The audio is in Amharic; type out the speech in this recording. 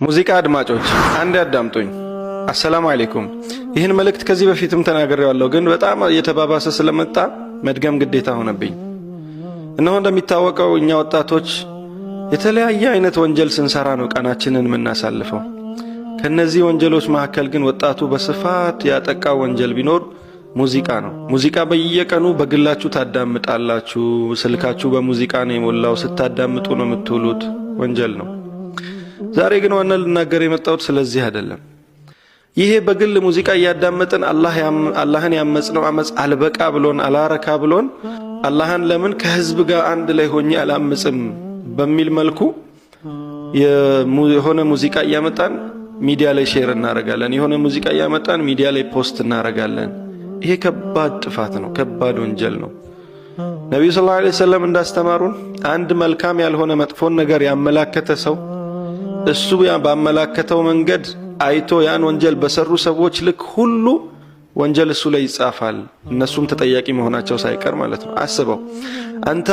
ሙዚቃ አድማጮች አንድ ያዳምጡኝ። አሰላሙ አለይኩም። ይህን መልእክት ከዚህ በፊትም ተናግሬዋለሁ፣ ግን በጣም እየተባባሰ ስለመጣ መድገም ግዴታ ሆነብኝ። እነሆ እንደሚታወቀው እኛ ወጣቶች የተለያየ አይነት ወንጀል ስንሰራ ነው ቀናችንን የምናሳልፈው። ከነዚህ ወንጀሎች መካከል ግን ወጣቱ በስፋት ያጠቃው ወንጀል ቢኖር ሙዚቃ ነው። ሙዚቃ በየቀኑ በግላችሁ ታዳምጣላችሁ። ስልካችሁ በሙዚቃ ነው የሞላው። ስታዳምጡ ነው የምትውሉት። ወንጀል ነው። ዛሬ ግን ዋና ልናገር የመጣሁት ስለዚህ አይደለም። ይሄ በግል ሙዚቃ እያዳመጥን አላህን ያመጽነው አመጽ አልበቃ ብሎን አላረካ ብሎን አላህን ለምን ከህዝብ ጋር አንድ ላይ ሆኜ አላምጽም በሚል መልኩ የሆነ ሙዚቃ እያመጣን ሚዲያ ላይ share እናረጋለን። የሆነ ሙዚቃ እያመጣን ሚዲያ ላይ post እናረጋለን። ይሄ ከባድ ጥፋት ነው፣ ከባድ ወንጀል ነው። ነቢዩ ሰለላሁ ዐለይሂ ወሰለም እንዳስተማሩን አንድ መልካም ያልሆነ መጥፎን ነገር ያመላከተ ሰው እሱ ባመላከተው መንገድ አይቶ ያን ወንጀል በሰሩ ሰዎች ልክ ሁሉ ወንጀል እሱ ላይ ይጻፋል፣ እነሱም ተጠያቂ መሆናቸው ሳይቀር ማለት ነው። አስበው አንተ